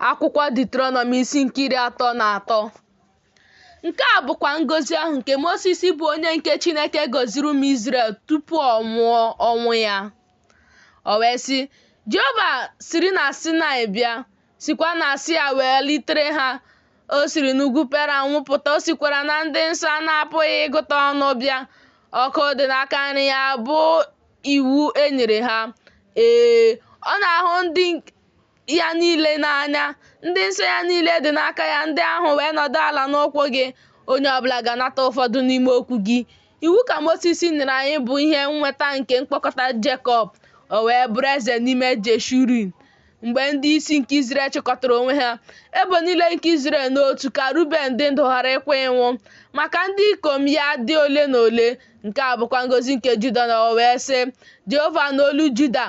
Akwụkwọ Deuterọnọmi isi nke 33. Nke a bụkwa ngọzi ahụ nke Mosis bụ onye nke Chineke gọziri ụmụ Izrel tupu ọ nwụọ ọnwụ ya. O wee sị, Jehova siri na Sinaị bịa, sikwa na Sia welitere ha. O siri n'ugwu Peran nwupụta, o sikwara na ndị nsọ a na-apụghị ịgụta ọnụ bịa. Ọkụ dị n'aka nri ya bụ iwu e nyere ha. Ee, ọ na-ahụ ndị ya niile n'anya, ndị nsọ ya niile dị n'aka ya, ndị ahụ wee nọdụ ala n'ụkwụ gị. Onye ọbụla ga-anata ụfọdụ n'ime okwu gị. Iwu ka Mosis nyere anyị bụ ihe nnweta nke mkpọkọta Jekọb, o wee bụrụ eze n'ime Jeshurun. Mgbe ndị isi nke Izrel chịkọtara onwe ha, ebo niile nke Izrel n'otu, ka Ruben dị ndụ ghara ịkwa ịnwụ, ma ka ndị ikom ya dị ole na ole. Nke a bụkwa ngọzi nke Juda na o wee sị, Jehova nụ olu Juda,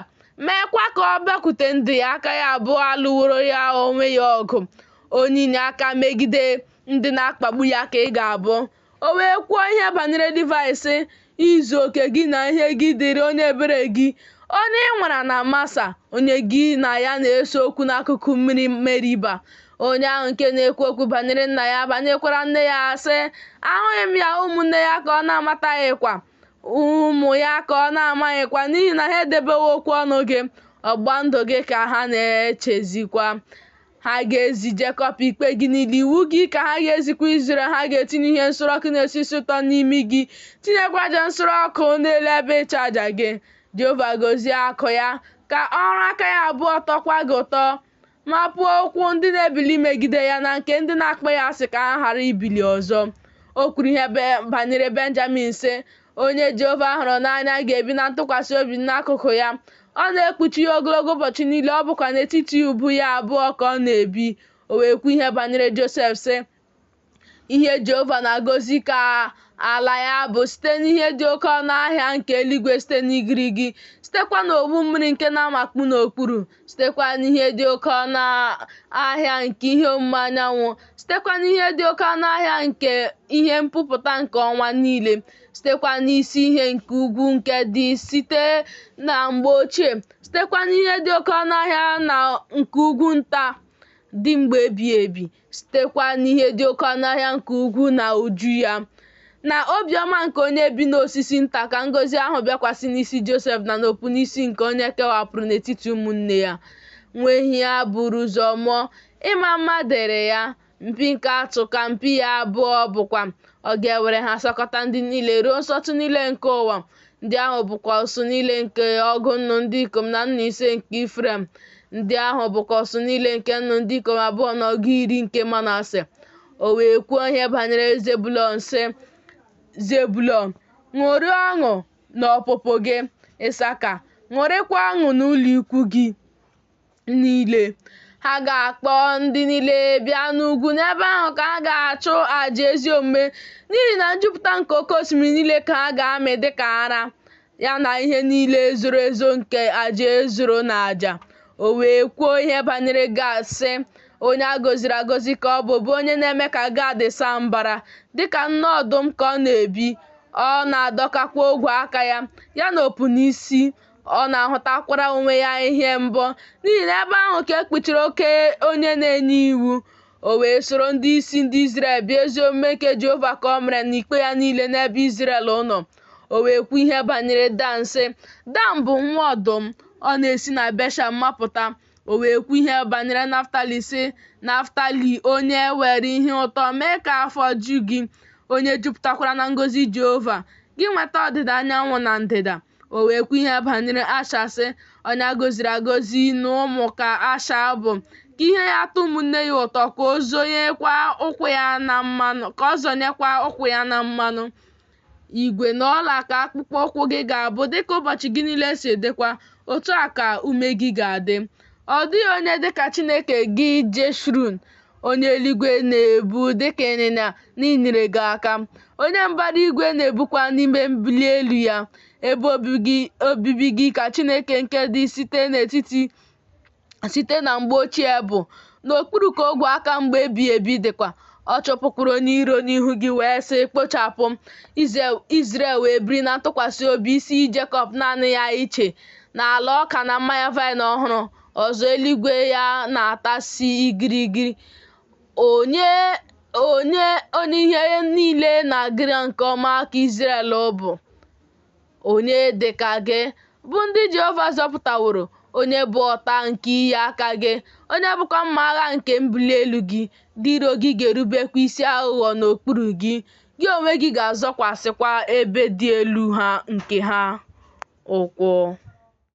meekwa ka ọ bịakwute ndị ya, aka ya abụọ alụworo ya onwe ya ọgụ, onye inyeaka megide ndị na-akpagbu ya ka ị ga-abụ. O wee kwuo ihe banyere Livaị sị, Izu oke gị na ihe gị dịrị onye ebere gị, onye ị nwara na Masa, onye gị na ya na-ese okwu n'akụkụ mmiri Meriba, onye ahụ nke na-ekwu okwu banyere nna ya, banyekwara nne ya, sị, Ahụghị m ya, ụmụnne ya ka ọ na-amataghịkwa, ụmụ ya ka ọ na-amaghịkwa, n'ihi na ha edebewo okwu ọnụ gị, ọgbụgba ndụ gị ka ha na-echezikwa. Ha ga-ezi Jekọb ikpe gị niile, iwu gị ka ha ga-ezikwa Izrel. Ha ga-etinye ihe nsure ọkụ na-esi isi ụtọ n'imi gị, tinyekwa aja nsure ọkụ n'elu ebe ịchụ aja gị. Jehova gọzie akụ ya, ka ọrụ aka ya abụọ tọkwa gị ụtọ. Mapuo ụkwụ ndị na-ebili megide ya na nke ndị na-akpọ ya asị ka ha ghara ibili ọzọ. O kwuru ihe banyere Benjamin sị, Onye Jehova hụrụ n'anya ga-ebi na ntụkwasị obi n'akụkụ ya. Ọ na-ekpuchi ya ogologo ụbọchị niile, ọ bụkwa n'etiti ubu ya abụọ ka ọ na-ebi. O wee kwuo ihe banyere Josef sị, Ihe Jehova na-agọzi ka ala ya bụ site n'ihe dị oke ọnụ ahịa nke eluigwe site n'igirigi, sitekwa n'ogbu mmiri nke na-amakpu n'okpuru, sitekwa n'ihe dị oke ọnụ ahịa nke ihe omume anyanwụ, sitekwa n'ihe dị oke ọnụ ahịa nke ihe mpupụta nke ọnwa niile, sitekwa n'isi ihe nke ugwu nke dị site na mgbe ochie, sitekwa n'ihe dị oke ọnụ ahịa na nke ugwu nta dị mgbe ebighị ebi, sitekwa n'ihe dị oke ọnụ ahịa nke ugwu na uju ya. Na obiọma nke onye bi n'osisi nta ka ngọzi ahụ bịakwasị n'isi Josef na n'opu n'isi nke onye kewapụrụ n'etiti ụmụnne ya. Nwa ehi a buru ụzọ mụọ, ịma mma dịrị ya, mpi nke atụ ka mpi ya abụọ bụkwa. Ọ ga-ewere ha sakọta ndị niile ruo nsọtụ niile nke ụwa. Ndị ahụ bụkwa usuu niile nke ọgụ nnu ndị ikom na nnu ise nke Ifrem. Ndị ahụ bụkwa usuu niile nke nnu ndị ikom abụọ na ọgụ iri nke Manase. O wee kwuo ihe banyere Zebulọn sị, Zebulọn, ṅụrịa ọṅụ n'ọpụpụ gị, Ịsaka, ṅụrịakwa ọṅụ n'ụlọ ikwu gị niile. Ha ga-akpọ ndị niile bịa n'ugwu, n'ebe ahụ ka ha ga-achụ àjà ezi omume, n'ihi na njupụta nke oke osimiri niile ka ha ga-amị dịka ara, ya na ihe niile zoro ezo nke àjà ezoro na àjà. O wee kwuo ihe banyere Gad sị, Onye a gọziri agọzi ka ọ bụ, bụ onye na-eme ka Gad saa mbara. Dịka nne ọdụm ka ọ na-ebi, ọ na-adọkakwa ogwe aka ya, ya na opu n'isi. Ọ na-ahụtakwara onwe ya ihe mbọ, n'ihi na ebe ahụ ka e kpuchiri oke onye na-enye iwu. O wee soro ndị isi ndị Izrel bịa, ezi omume nke Jehova ka o mere na ikpe ya niile n'ebe Izrel nọ. O wee kwuo ihe banyere Dan sị, Dan bụ nwa ọdụm, ọ na-esi na Beshan mapụta. O wee kwuo ihe banyere Naftali sị, Naftali, onye were ihe ụtọ mee ka afọ ju gị, onye jupụtakwara na ngọzi Jehova, gị nweta ọdịda anyanwụ na ndịda. O wee kwuo ihe banyere Asha sị, Onye a gọziri agọzi n'ụmụ ka Asha bụ, ka ihe ya tọọ ụmụnne ya ụtọ, ka ọ zọnyekwa ụkwụ ya na mmanụ, ka ọ zọnyekwa ụkwụ ya na mmanụ. Igwe na ọla ka akpụkpọ ụkwụ gị ga-abụ, dịka ụbọchị gị niile si dịkwa, otu a ka ume gị ga-adị. Ọ dịghị onye dịka Chineke gị Jeshurun, onye eluigwe na-ebu dịka ịnyịnya n'inyere gị aka, onye mbara igwe na-ebukwa n'ime mbuli elu ya. Ebe obibi gị ka Chineke nke dị site n'etiti site na mgbe ochie bụ, n'okpuru ka ogwe aka mgbe ebighị ebi dịkwa. Ọ chụpụkwara onye iro n'ihu gị wee sị, Kpochapụ. Izrel wee biri na ntụkwasị obi, isi Jekọb naanị ya iche, n'ala ọka na mmanya vaịn ọhụrụ. Ọzọ eluigwe ya na-atasi igirigi. Onye onye onye ihe niile na-agara nke ọma ka Izrel bụ. Onye dị ka gị, bụ ndị Jehova zọpụtaworo, onye bụ ọta nke inye aka gị, onye bụkwa mma agha nke mbuli elu gị? Ndị iro gị ga-erubekwa isi aghụghọ n'okpuru gị, gị onwe gị ga-azọkwasịkwa ebe dị elu ha nke ha ụkwụ.